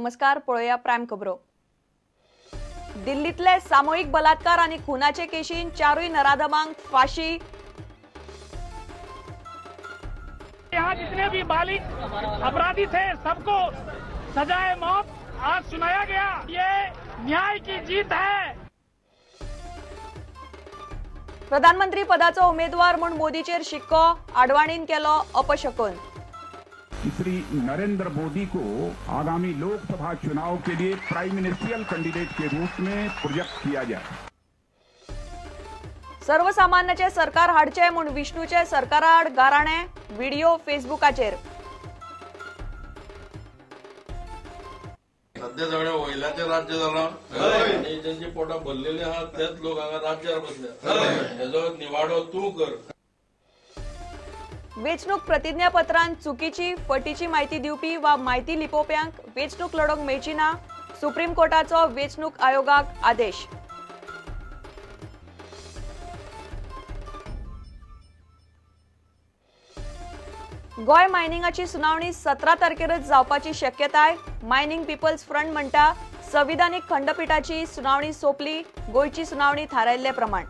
नमस्कार, पळोवया प्रायम खबरो. दिल्लीतले सामूहिक बलात्कार आणि खुनाचे केशीन चारूय नराधमांक फाशी. यहाँ जितने भी बालिग अपराधी थे सबको सजाए मौत आज सुनाया गया। ये न्याय की जीत है। प्रधानमंत्री पदाचो उमेदवार म्हूण मोदीचेर शिक्को, आडवाणीन केलो अपशकुन. श्री नरेंद्र मोदी को आगामी लोकसभा चुनाव के लिए प्राइम मिनिस्ट्रियल कैंडिडेट के रूप में प्रोजेक्ट किया जाए। सर्वसामान्याचे सरकार हाडचे म्हूण विष्णूचे सरकाराआड गाराणे, व्हिडिओ फेसबुकाचेर. सध्या सगळ्या वयल्याचें राज्य जालां आनी जेंची पोटां भरलेली आहा तेच लोक हांगा राज्यार बसल्या। हेजो निवाडो तूं कर। वेंचणूक प्रतिज्ञापत्रांत चुकीची फटीची म्हायती दिवपी वा म्हायती लिपोवप्यांक वेंचणूक लडोवंक मेळची ना, सुप्रीम कोर्टाचो वेंचणूक आयोगाक आदेश. गोंय मायनिंगाची सुनावणी 17 तारखेरच जावपाची शक्यताय. मायनिंग पिपल्स फ्रंट म्हणटा संविधानीक खंडपीठाची सुनावणी सोंपली, गोंयची सुनावणी थारायल्ले प्रमाण.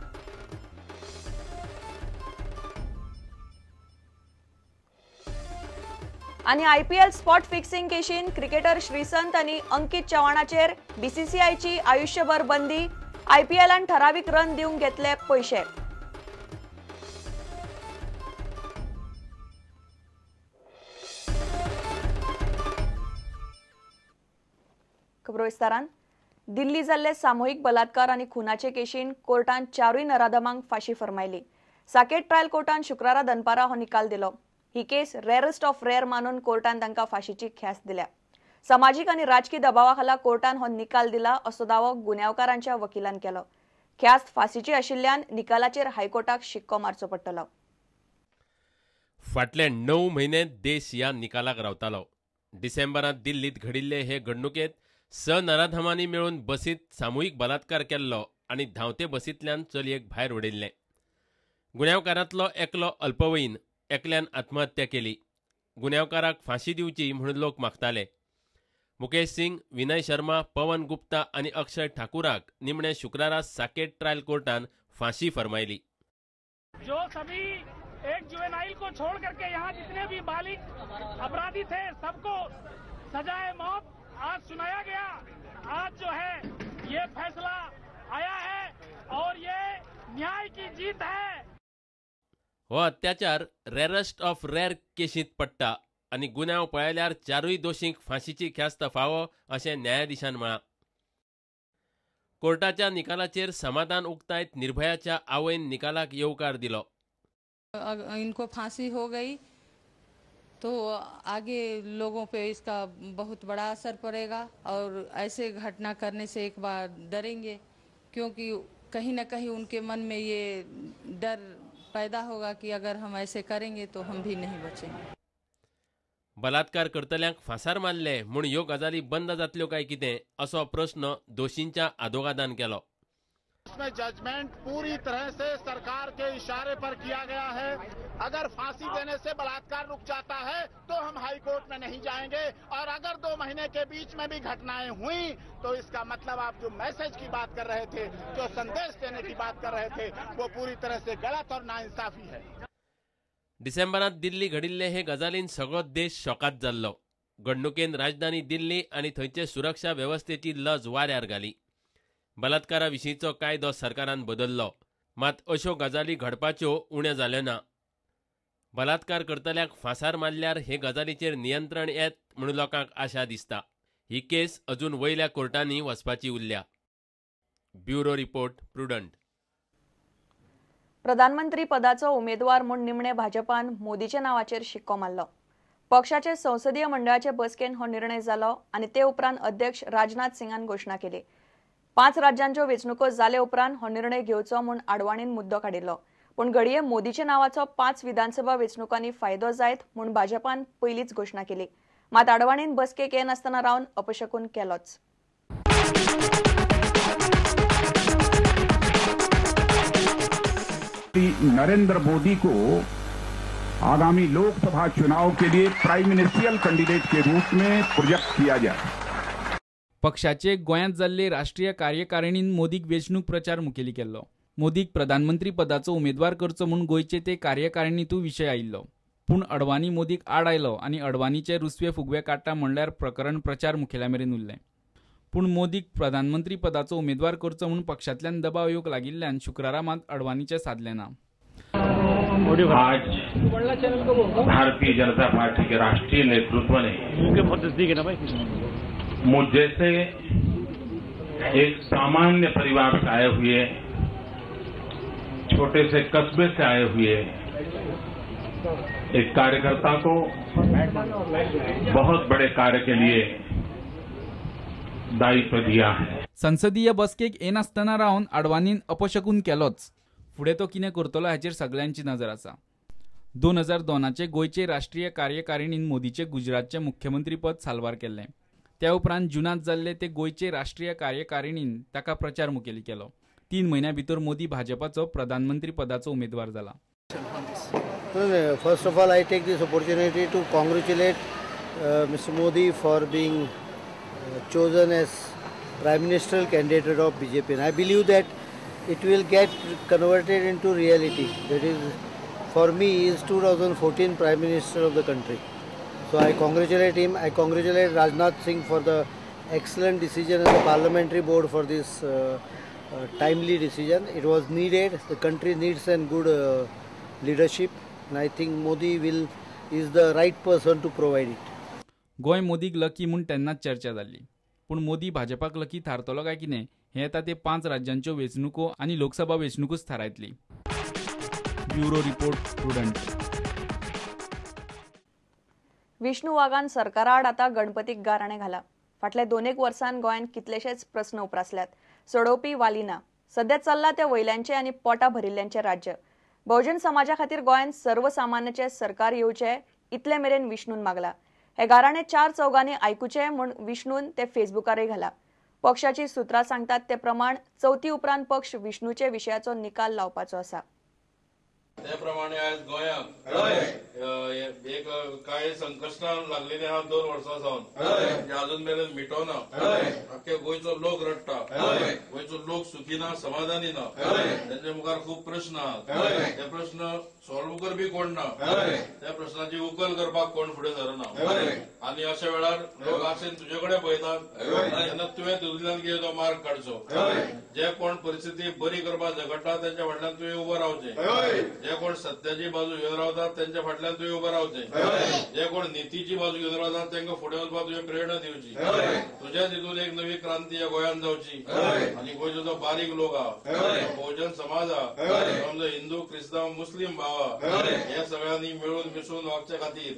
आनी आयपीएल स्पॉट फिक्सिंग केशीन क्रिकेटर श्रीसंत आनी अंकित चव्हाणाचेर बीसीसीआयची आयुष्यभर बंदी. आयपीएलान ठरावीक रन दिवंक घेतले पयशे. खबरो विस्तारान. दिल्ली जाल्ले सामुहीक बलात्कार आनी खुनाचे केशीन कोर्टान चारूय नराधमांक फाशी फर्मायली. साकेत ट्रायल कोर्टान शुक्रारा दनपारा हो निकाल दिलो. ही केस रेअरेस्ट ऑफ रेअर मानून कोर्टान तांकां फाशीची ख्यास्त दिल्या. समाजीक आनी राजकी दबावा खाला कोर्टान हो निकाल दिला असो दावो गुन्यांवकारांच्या वकिलान केलो. ख्यास्त फाशीची आशिल्ल्यान निकालाचेर हायकोर्टाक शिक्को मारचो पडटलो. फाटले 9 म्हयने देश ह्या निकालाक रावतालो. डिसेंबरांत दिल्लीत घडिल्ले हे घडणुकेंत 6 नराधमांनी मेळून बसींत सामुहीक बलात्कार केल्लो आनी धांवते बसींतल्यान चलयेक भायर उडयल्लें. गुन्यांवकारांतलो एकलो अल्पवयीन, एकल्यान आत्महत्या केली. गुन्यांवकाराक फांशी दिवची म्हूण लोक मागताले. मुकेश सिंग, विनय शर्मा, पवन गुप्ता आनी अक्षय ठाकूराक निमणे शुक्रारा साकेत ट्रायल कोर्टान फांशी फर्मायली. जो सभी एक जुवेनाइल को छोड़ करके यहाँ जितने भी बालिग अपराधी थे सबको सजाए मौत आज सुनाया गया। आज जो है ये फैसला आया है और ये न्याय की जीत है। हो अत्याचार रेअरेस्ट ऑफ रेअर केशींत पडटा आनी गुन्यांव पळयल्यार चारूय दोशींक फांशीची ख्यास्त फावो अशें न्यायाधीशान म्हळां. कोर्टाच्या निकालाचेर समाधान उक्तायत निर्भयाच्या आवयन निकालाक येवकार दिलो. इनको फांसी हो गई तो आगे लोगों पे इसका बहुत बड़ा असर पड़ेगा और ऐसे घटना करने से एक बार डरेंगे, क्योंकि कहीं ना कहीं उनके मन में ये डर पैदा होगा कि अगर हम ऐसे करेंगे तो हम भी नहीं बचेंगे. बलात्कार करतल्यांक फांसार मारले म्हूण ह्यो गजाली बंद जातल्यो काय कितें असो प्रश्न दोशींच्या आदोगादान केलो. इसमें जजमेंट पूरी तरह से सरकार के इशारे पर किया गया है। अगर फांसी देने से बलात्कार रुक जाता है तो हम हाई कोर्ट में नहीं जाएंगे, और अगर 2 महीने के बीच में भी घटनाएं हुई तो इसका मतलब आप जो मैसेज की बात कर रहे थे, जो संदेश देने की बात कर रहे थे, वो पूरी तरह से गलत और नाइंसाफी है। डिसेंबरात दिल्ली घडिल्ले हे गजालीन सगळो देश शॉकात जाल्लो. घडणुकेन राजधानी दिल्ली आनी थंयचे सुरक्षा वेवस्थेची लज वाऱ्यार घाली. बलात्कारा विशींचो कायदो सरकारान बदल्लो, मात अश्यो गजाली घडपाच्यो उण्यो जाल्यो ना. बलात्कार करतल्याक फांसार मारल्यार हे गजालीचेर नियंत्रण येत म्हूण लोकांक आशा दिसता. ही केस अजून वयल्या कोर्टांनी वचपाची उरल्या. Bureau report, Prudent. प्रधानमंत्री पदाचो उमेदवार म्हूण निमणे भाजपान मोदीच्या नांवाचेर शिक्को मारलो. पक्षाचे संसदीय मंडळाचे बसकेन हो निर्णय जालो आनी ते उपरांत अध्यक्ष राजनाथ सिंगान घोशणा केली. 5 राज्यांच्यो वेंचणुको जाले उपरांत हो निर्णय घेवचो म्हूण आडवाणीन मुद्दो काडिल्लो, पूण घडये मोदीच्या नांवाचो 5 विधानसभा वेंचणुकांनी फायदो जायत म्हूण भाजपान पयलींच घोशणा केली. मात आडवाणीन बसकेक येनासतना रावन अपशकून केलोच. नरेंद्र मोदी को आगामी लोकसभा चुनाव के लिए प्राइम मिनिस्ट्रियल कैंडिडेट के रूप में प्रोजेक्ट किया जाए। पक्षाचे गोंयांत जाल्ले राष्ट्रीय कार्यकारिणीन मोदीक वेंचणूक प्रचार मुखेली केल्लो. मोदीक प्रधानमंत्री पदाचो उमेदवार करचो म्हूण गोंयचे ते कार्यकारिणींतूय विशय आयिल्लो. पूण अडवाणी मोदीक आड आयलो आनी अडवाणीचे रुसवे फुगवे काडटा म्हणल्यार प्रकरण प्रचार मुखेल्या मेरेन उरलें. पूण मोदीक प्रधानमंत्री पदाचो उमेदवार करचो म्हूण पक्षांतल्यान दबाव येवंक लागिल्ल्यान शुक्रारा मात अडवाणीचें सादलें ना. आज भारतीय जनता पार्टी के राष्ट्रीय नेतृत्व ने मुझ जैसे एक सामान्य परिवार से आए हुए, छोटे से कस्बे से आए हुए एक कार्यकर्ता को बहुत बड़े कार्य के लिए दायित्व दिया है. संसदीय बसकेक येनासतना रावन अडवाणीन अपशकून केलोच. फुडें तो कितें करतलो हाचेर सगल्यांची नजर आसा. 2002 गोंयचे राष्ट्रीय कार्यकारिणीन मोदीचें गुजरातचें मुख्यमंत्रीपद साल्वार केल्लें. त्या उपरांत जुनांत जाल्ले ते गोंयचे राष्ट्रीय कार्यकारिणीन ताका प्रचार मुखेली केलो. 3 म्हयन्यां भितर मोदी भाजपाचो प्रधानमंत्री पदाचो उमेदवार जाला. First of all, I take this opportunity to congratulate Mr. Modi for being chosen as Prime Minister candidate of BJP. And I believe that it will get converted into reality. That is, for me, he is 2014 Prime Minister of the country. So I congratulate him. I congratulate Rajnath Singh for the excellent decision and the Parliamentary Board for this timely decision. It was needed. The country needs a good leadership, and I think Modi is the right person to provide it. Goa मोदीक lucky म्हूण तेन्नाच चर्चा जाल्ली. पूण मोदी भाजपाक lucky थारतलो काय कितें हें आतां ते 5 राज्यांच्यो वेंचणुको आनी Lok Sabha वेंचणुकूच थारायतली. Bureau report, Prudent. Vishnu वागान सरकाराआड आतां गणपतीक गाराणें घालां. फाटल्या 2 वर्सांत गोंयांत कितलेशेच प्रस्न उप्रासल्यात, सोडोवपी वाली ना. सध्या चल्ला त्या वयल्यांचें आनी पोटा भरिल्ल्यांचें राज्य. बहुजन समाजा खातीर गोंयांत सर्वसामान्याचें सरकार येवचें इतले मेरेन विष्णून मागला. हे गाराणें 4 चौगांनी आयकुचें म्हूण विष्णून ते फेसबुकारूय घाला. पक्षाची सुत्रां सांगतात ते प्रमाण चवथी उपरांत पक्ष विष्णूचे विशयाचो निकाल लावपाचो आसा. ते प्रमाणे आज गोंयांत एक कांय संकश्टां लागलेली आहा 2 वर्सां सावन, अजून मेरेन मिटोना. आख्खे गोंयचो लोक रडटा, गोंयचो लोक सुखी ना, समाधानी ना. तेंच्या मुखार खूब प्रश्न आहात, ते प्रश्न सॉल्व करपी कोण ना, त्या प्रश्नाची उकल करपाक कोण फुडें सरना. आनी अशा वेळार लोक आशेन तुजे कडेन पळयतात, तेन्ना तुवें तुजल्यान कितें तो मार्ग काडचो. जे कोण परिस्थिती बरी करपाक झगडटा तेंच्या फाटल्यान तुवें उबो रावचें. जे कोण सत्याची बाजू घेवन रावतात तेंच्या फाटल्यान तुवें उबो रावचें. जे कोण नितीची बाजू घेवन रावतात तांकां फुडें वचपाक तुवें प्रेरणा दिवची. तुज्याच हितून एक नवी क्रांती ह्या गोंयांत जावची. आनी गोंयचो जो बारीक लोक आहा, बहुजन समाज आहा, आमचो हिंदू क्रिस्तांव मुस्लीम भाव आहा, हे सगळ्यांनी मेळून मिसळून वागचे खातीर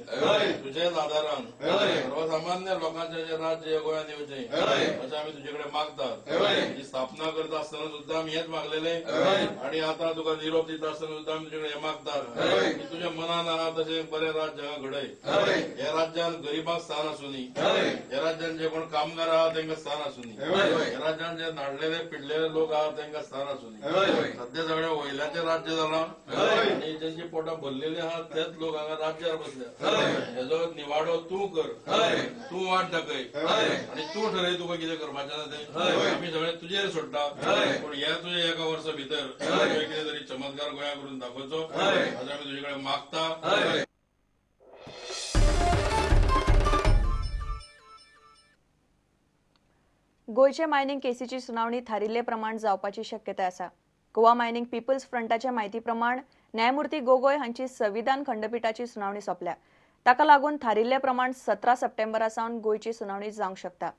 तुज्याच आदारान सर्वसामान्य लोकांचें जें राज्य गोंयांत येवचें अशें आमी तुजे कडेन मागतात. ही स्थापना करता आसतना सुद्दां आमी हेंच मागलेलें आनी आतां तुका निरोप दिता आसतना सुद्दां आमी तुजे कडेन हें मागतात की तुज्या मनान आहा तशें बरें राज्य हांगा घडय. ह्या राज्यांत गरिबांक स्थान आसूनी, ह्या राज्यांत जे कोण कामगार आहा तांकां स्थान आसूनी, ह्या राज्यांत जे नाडलेले पिडलेले लोक आहा तांकां स्थान आसूनी. सद्या सगळें वयल्याचें राज्य जालां आनी जेंची पोटां भरलेली आहा तेच लोक हांगा राज्यार बसल्या. हेजो निवाडो तूं कर, तूं वाट दाखय आनी तूं ठरय तुका कितें करपाचें आसा तें. आमी सगळें तुजेर सोडटा, पूण ह्या तुज्या एका वर्सा भितर तुवें कितें तरी चमत्कार गोंया करून दाखोवचो अशें आमी तुजे कडेन मागता. गोंयचे मायनिंग केसीची सुनावणी थारिल्ले प्रमाण जावपाची शक्यताय आसा. गोवा मायनिंग पिपल्स फ्रंटाच्या म्हायती प्रमाण न्यायमूर्ती गोगोय हांची संविधान खंडपीठाची सुनावणी सोंपल्या. ताका लागून थारिल्ले प्रमाण 17 सप्टेंबरा सावन गोंयची सुनावणी जावंक शकता.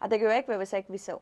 आतां घेवया एक वेवसायीक विसव.